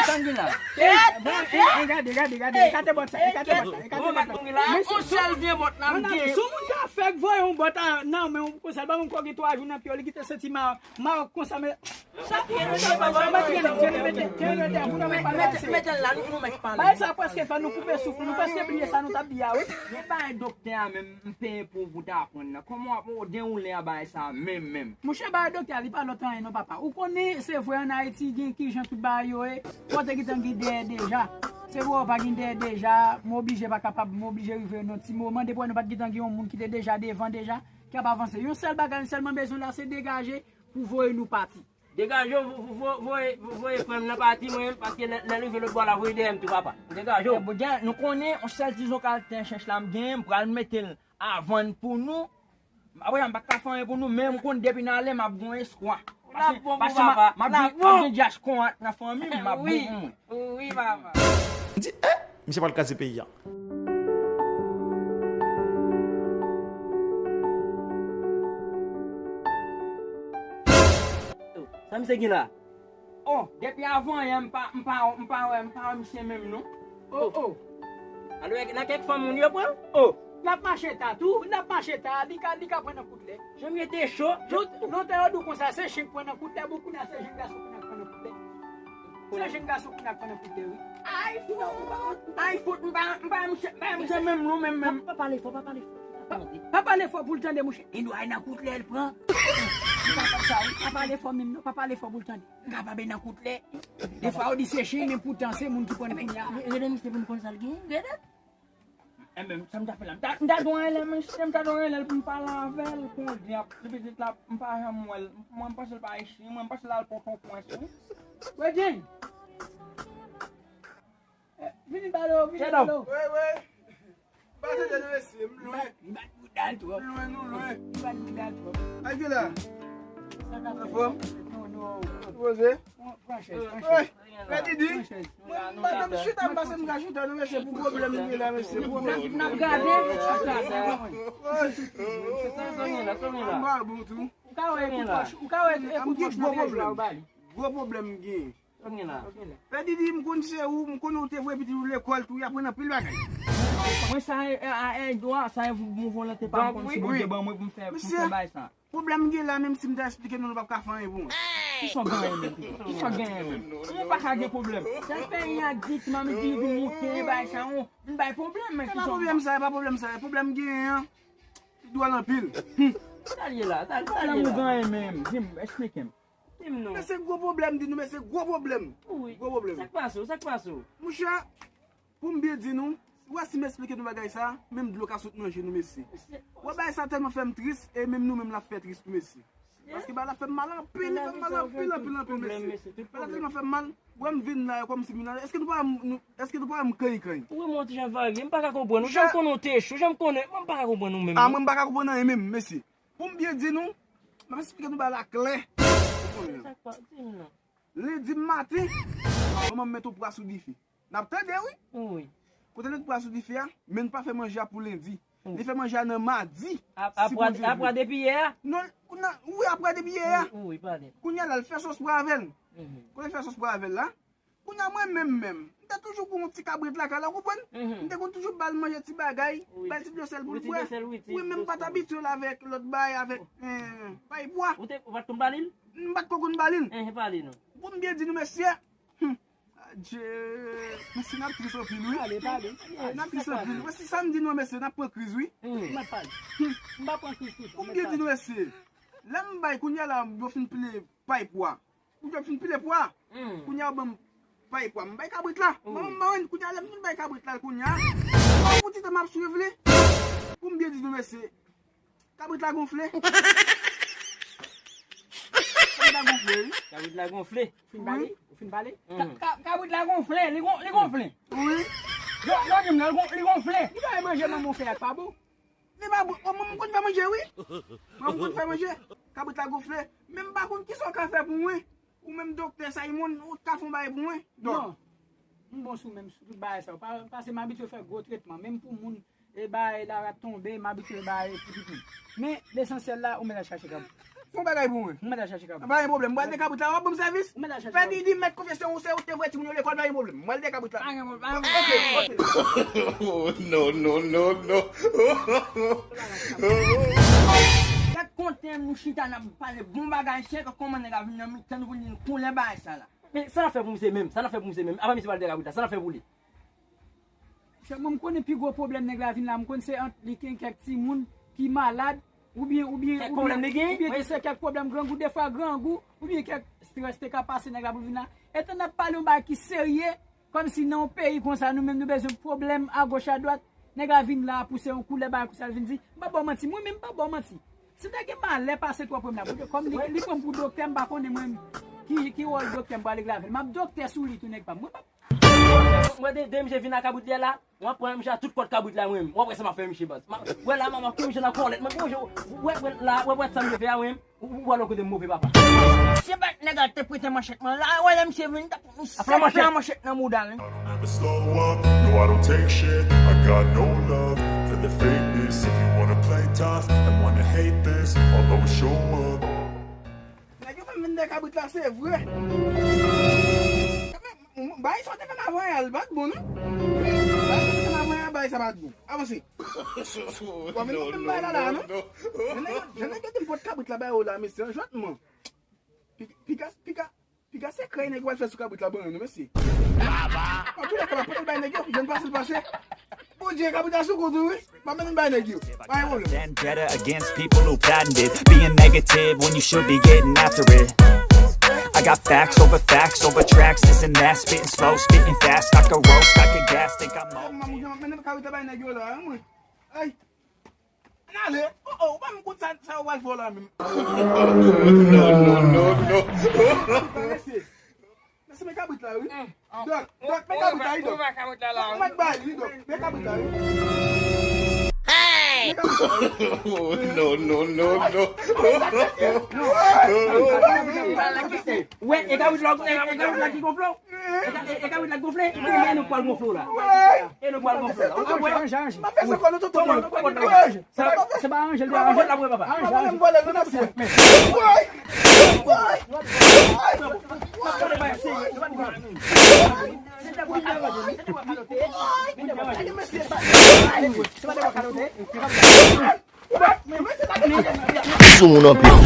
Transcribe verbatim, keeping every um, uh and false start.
Sa m gen la? Gade, gade, gade, ekate bòt sa, ekate bòt sa, ekate bòt sa. Mesye, on sèl vye bòt la m gen. Si yon moun ka fèk voye yon bòt a nan men yon konsèl, ba moun kò gen twa jou nan pye w, li kite santi ma- Mawòk konsa, men. Sa ki mete, mete, mete, mete, mete, mete, mete, mete, mete l la, nou, nou mèt pale. Bagay sa prèske fè nou koupe souf, nou prèske bliye sa nou t ap di a, wi. Men bagay doktè a menm, m peye pou, pou ta aprann nan. Kòman w ap, w ap dewoulen a bagay sa menm, menm? Monchè, bagay doktè a, li pa lòt anyen non, papa. Ou konnen, se vre, ann Ayiti, gen kijan tout bagay yo ye. Fò w te gentan gen dèyè deja. Se vre, w pa gen dèyè deja, m oblije pa kapab, m oblije rive nan ti moman. Depi wè nou pa t gentan gen yon moun ki te deja devan deja, k ap avanse. Yon sèl bagay, m sèlman bezwen la, se degaje pou voye nou pati. Degaje w, vo-, vo-, voye, voye frè m nan pati mwen, paske lè, lè l rive lòt bò la, voye dèyè m tou, papa. Degaje w. Ebyen, nou konnen, yon sèl ti zokal tè chèch la m genyen, m pral mete l avann pou nou. Apre sa, m pa t ka fè anyen pou nou, men m konn depi n ale, m ap gen espwa. Paske, paske m ap, m ap gen, m ap gen djach konwat nan fanmi m, m ap bon pou mwen. Wi, papa. M di, eh, misye pral kraze peyi a. Sa misye gen la? Oh, depi avan yè, m pa, m pa, m pa wè, m pa wè misye menm non. Oh, oh. Alò, nan kèk fanm moun yo pran? Oh. L ap mache ta tou, l ap mache ta, li ka, li ka pran nan kout lè. Jan m rete cho. Lontan yo di w konsa, se chen k pran nan kout lè, bon, kounye a se jenn gason kounye a k pran nan kout lè. Se jenn gason kounye a k pran nan kout lè, wi. Ay, fout, ay, fout, m pa, m pa, m pa, m pa, m pa, m pa, menm non, menm, menm. Pa, pa pale fò, pa pale fò. Pa, pa pale fò pou l tande, monchè. Edward nan kout lè l pran. Li pa fè sa, wi. Pa pale fò menm non, pa pale fò pou l tande. M kapab nan kout lè. Defwa yo di se chen, men poutan se moun ki pran kounye a. Rele misye pou n konn sa l genyen, rele. Enben, sa m ta fè la? M ta, m ta dwe rele misye, m ta dwe rele l pou m pale avè l, kounye a, ti pitit la, m pa janm wè l. Mwen, m panse l pa isit, mwen, m panse l al Pòtoprens, wi. Wedjin! Eh, vini ba lo, vini ba lo. Wi, wi. M pa tande nou mesye, m lwen. Li bat, li bat boudal twòp. M lwen, nou lwen. Li bat boudal twòp. Ak la. Sa k ap fèt? Anfòm? Non, non. Poze. Pran, pran chèz, pran chèz. Wi. Pran chèz. Mwen, madanm chita, m pase m ka chita, nou mesye, pou pwoblèm li la, mesye. N ap, n ap gade, n ap gade. Wi. Se sa, sa gen la, sa gen la. M pa bon tou. Ou ka wè epi pòch, ou ka wè epi pòch nan trezwa ou ba li. Gwo pwoblèm m genyen. Sa gen la? Pè Didi, m konn se ou, m konn ou te voye pitit ou lekòl tou, y aprann anpil bagay. Mwen sa e, e, e, e, dwa, sa e bon volonte pa m konn si Bondye ban mwen pou m fè, pou m fè bay sa. Pwoblèm gen la, menm si m ta eksplike nou, nou p ap ka fè anyen pou mwen. Kisa w genyen menm? Kisa w genyen menm? Ou pa ka gen pwoblèm. Sèl peyi a di ti mamit di vin moute bay sa, ou vin bay pwoblèm, men kisa w... Se pa pwoblèm sa, e pa pwoblèm sa, e pwoblèm genyen an. Li dwòl anpil. Sa l ye la? Sa l ye la? Pwoblèm ou genyen menm? Di m, eksplike m. Di m non. Men se gwo pwoblèm, di nou, men se gwo pwoblèm. Wi. Gwo pwoblèm. Sa k pase w? Sa k pase w? Monchè, pou m byen di nou, ou wè si m eksplike nou bagay sa, menm dlo ka sot nan je nou, mesye. Ou wè bagay sa tèlman fè m tris, e menm nou menm l ap fè tris tou, mesye. Paske bagay la fè m mal anpil, li fè m mal anpil, anpil, anpil, mesye. Bagay la tèlman fè m mal, ou wè m vin la, kòmsi m vin la, èske nou pa wè m, nou, èske nou pa wè m kanyi kanyi? Ou wè m yon ti jan varye, m pa ka konprann ou, jan m konnen w te cho, jan m konnen, mwen m pa ka konprann ou menm non. A, mwen m pa ka konprann anyen menm, mesye. Pou m byen di nou, m ap eksplike nou bagay la klè. Sa k pa, di m non. Lendi maten, manman m mete yon pwa sou dife. N ap tande, wi. Wi. Kote l mete pwa sou dife a, men n pa fè manje a pou lendi. Wi. Li fè manje a nan madi, si Bondye vle. Apre depi yè a? Non, wi, apre depi yè a. Wi, wi, pale. Kounye a la, l fè sòs pwa avè l. Mhm. Kote l fè sòs pwa avè l la? Kounye a mwen menm menm, m te toujou gen yon ti kabrit lakay la, ou konprann? Mhm. M te konn toujou ba l manje ti bagay, ba l ti dlo sèl pou l bwè. Wi, men m pa t abitye l avèk lòt bagay, avèk, eh, pay pwa. Ou te, ou pa t konn ba li l? M pa t ko konn ba li l. Enhen, pale non. Pou m byen di nou, mesye, hmm, adje, mesye, n ap tris anpil, wi. Pale, pale. N ap tris anpil. Mwen, si sa m di nou, mesye, n ap pran kriz, wi. Hmm. M ap pale. Hmm. M pa pran kriz tou. Pou m byen di nou, mesye, lè m bay, kounye a la, yo fin pile pay pwa. Kounye a fin pile pwa. Hmm. Kounye a yo ban m pay pwa. M bay kabrit la. Wi. Manman m ba mwen, kounye a lè m fin bay kabrit la, kounye a. Pou ti tan m ap swiv li. Pou m byen di nou, mesye. Kabrit la gonfle. Kabrit la gonfle, wi. Kabrit la gonfle. Ou fin pale? Wi. Ou fin pale? Hmm. Ka-, ka-, kabrit la gonfle, li gon-, li gonfle. Wi. Yo, yo di m nan, li gon-, li gonfle. Li pa manje manman w fè a pa bon. Li pa bon. O, mwen, m konn fè manje, wi. Mwen, m konn fè manje. Kabrit la gonfle. Men m pa konn kisa w ka fè pou mwen. Ou menm doktè Simon, ou ka fè yon bagay pou mwen? Non. M bon sou menm, sou tout bagay sa yo. Pa, paske m abitye fè gwo tretman. Menm pou moun, e bagay la rat tonbe, m abitye bay pou tout moun. Men, lesansyèl la, ou mèt al chache kabrit. Fè yon bagay pou mwen. Mwen ta chache kabrit. Pa gen pwoblèm. Mwen al de kabrit la, w ap ban m sèvis. Mwen ta chache kabrit. Fè di, di mèt konfesyon ou se ou te vre timoun yo lekòl, pa gen pwoblèm. Mwen al de kabrit la. Pa gen pwoblem. Ok, ok. Oh, no, no, no, no. Gad kontan nou chita n ap pale bon bagay, chè, kòman nèg la vin nan mitan nou pou li koulè bagay sa la. Men sa n ap fè pou misye menm, sa n ap fè pou misye menm. Apa misye pral de kabrit la, sa n ap fè pou li. Chè, mwen, m konnen pi gwo pwoblèm nèg la vin la, m konn se ant li gen kèk timoun ki malad, oubyen, oubyen, kèk pwoblèm li gen, oubyen ki se kèk pwoblèm grangou, defwa grangou, oubyen kèk strès te ka pase nèg la pou vin la. Etan n ap pale yon bagay ki serye, kòmsi nan yon peyi konsa, nou menm nou bezwen pwoblèm agoch adwat, nèg la vin la pou se yon koulè bagay konsa l vin di. M pa ba w manti, mwen menm m pa ba w manti. Si ta gen malè pase twò premye a, paske kòm li, li pran m pou doktè, m pa konnen mwen ki, ki wòl doktè m pral regle avè l. M ap doktè sou li tou nèg pa m. Mwen pa Mwen de, de misye vin ak kabrit li a la, mwen pran misye a tout kòd kabrit la mwen menm. Mwen wè sa m ap fè misye baz. Wè la manman ki misye nan kòlèt mwen, wè, wè, wè la, wè, wè sa misye fè a mwen menm. Ou, ou wè lè kote m move papa. Se bat nèg la te prete manchèt mwen la, wè lè misye vin, tap misye pran manchèt nan mouda l. I don't ever slow up, no, I don't take shit. I got no love for the fakeness. If you wanna play tough and wanna hate this, I'll always show up. Nèg yo fè m vin de kabrit la, se vre. Bay sa w te fè m avan yè a, l pa t bon, non. Bay sa w te fè m avan yè a, bay sa pa t bon. Avanse. Bon, men nou fè m bay la, la, non? Jan nèg yo, jan nèg yo di m pot kabrit la bay ou la, mesye, an jwèt mwen. Piga, piga, piga, piga sekrè nèg yo al fè sou kabrit la, ban nou, mesye. Antoulèka, m ap pote l bay nèg yo, jan pase l pase. Bondye, kabrit la sou kont ou, wi. M ap mennen l bay nèg yo. Pa gen pwoblèm. Vendetta against people who patented being negative when you should be getting after it. I got facts over facts over tracks, this and that, spitting slow, spitting fast, I could roast, I could gas, think I'm all M ap mennen kabrit la bay nèg yo la, wi, mwen. Ay. Ann ale. Oh, oh, ou pa menm konn sa, sa yo pral fè w la menm. No, no, no, no. Mesye, mesye, men kabrit la, wi. Dòk, Dòk, men kabrit la, wi, Dòk. Ou pa kabrit la, la. Ou mèt bay, wi, Dòk. Men kabrit la, wi. Hey! Men kabrit la, wi. No, no, no, no. Wè, e kabrit la, e kabrit la ki gonfle w. E ka, e, e kabrit la gonfle, e, e nou pral gonfle w la. E nou pral gonfle w la. Ou konprann? Anje, anje. Ou konprann? Ou konprann? Sa, se pa anje, l te anje. Anje, anje. Papa, m vòlè, non, mesye. Woy! Woy! Woy! Sou moun anpil.